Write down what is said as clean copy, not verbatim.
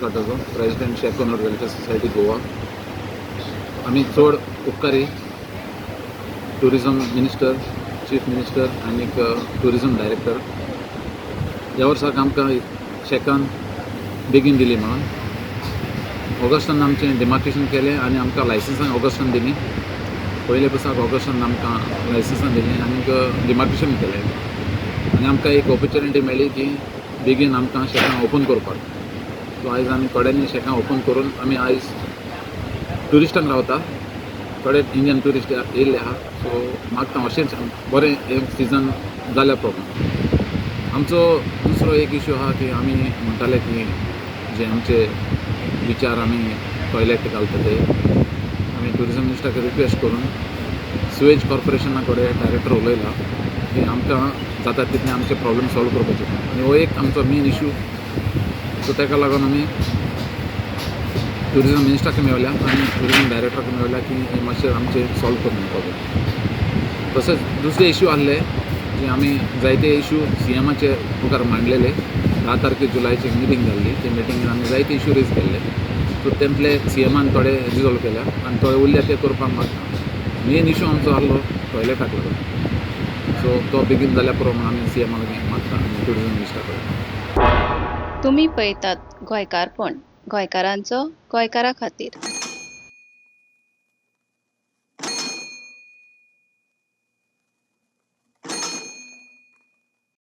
Cardozo, president shack owner welfare society Goa. आमी चड उपकारी टुरिजम मिनिस्टर, चीफ मिनिस्टर आनीक टुरिजम डायरेक्टर. ह्या वर्साक आमकां शॅकान बेगीन दिली म्हणून ऑगस्टान आमचें डिमार्केशन केलें आनी आमकां लायसन्सां ऑगस्टान दिलीं. पयले वर्साक ऑगस्टान आमकां लायसन्सां दिलीं आनीक डिमार्केशन केलें आनी आमकां एक ऑपॉर्च्युनिटी मेळ्ळी की बेगीन आमकां शॅकां ओपन करपाक. सो आयज आमी थोड्यांनी शॅकां ओपन करून आमी आयज ट्युरिस्टांक रावता. थोडे इंडियन ट्युरिस्ट येयल्ले आहा. सो मागता, अशेंच बरें हें सिजन जाल्या प्रमाण. आमचो दुसरो एक इशू आहा की आमी म्हणटाले की जे आमचे विचार आमी टॉयलेट घालता ते आमी ट्युरिजम मिनिस्टराक रिक्वेस्ट करून सुवेज कॉर्पोरेशना कडेन डायरेक्टर उलयला की आमकां जाता तितले आमचे प्रॉब्लम सॉल्व करपाचे आनी हो एक आमचो मेन इशू. सो ताका लागून आमी ट्युरिजम मिनिस्टराक मेवल्या आनी ट्युरिजम डायरेक्टराक मेवल्या की हे मातशें आमचें सॉल्व करून दिवपाक. तशेंच दुसरे इशू आहले की आमी जायते इशू सीएमाचे मुखार मांडलेले. 10 तारखे जुलायची मिटींग जाल्ली. ते मिटिंगेन आमी जायते इशू रेज केल्ले. सो तेंतले सीएमान थोडे रिजॉल्व केल्या आनी थोडे उरल्या ते करपाक मागता. मेन इशू आमचो आहलो टॉयलेटाक लागून. सो तो बेगीन जाल्यार पुरो म्हणून आमी सीएमा लागीं मागता आनी ट्युरिजम मिनिस्टरा कडेन. तुमी पळयतात गोंयकारपण, गोंयकारांचो, गोंयकारा खातीर.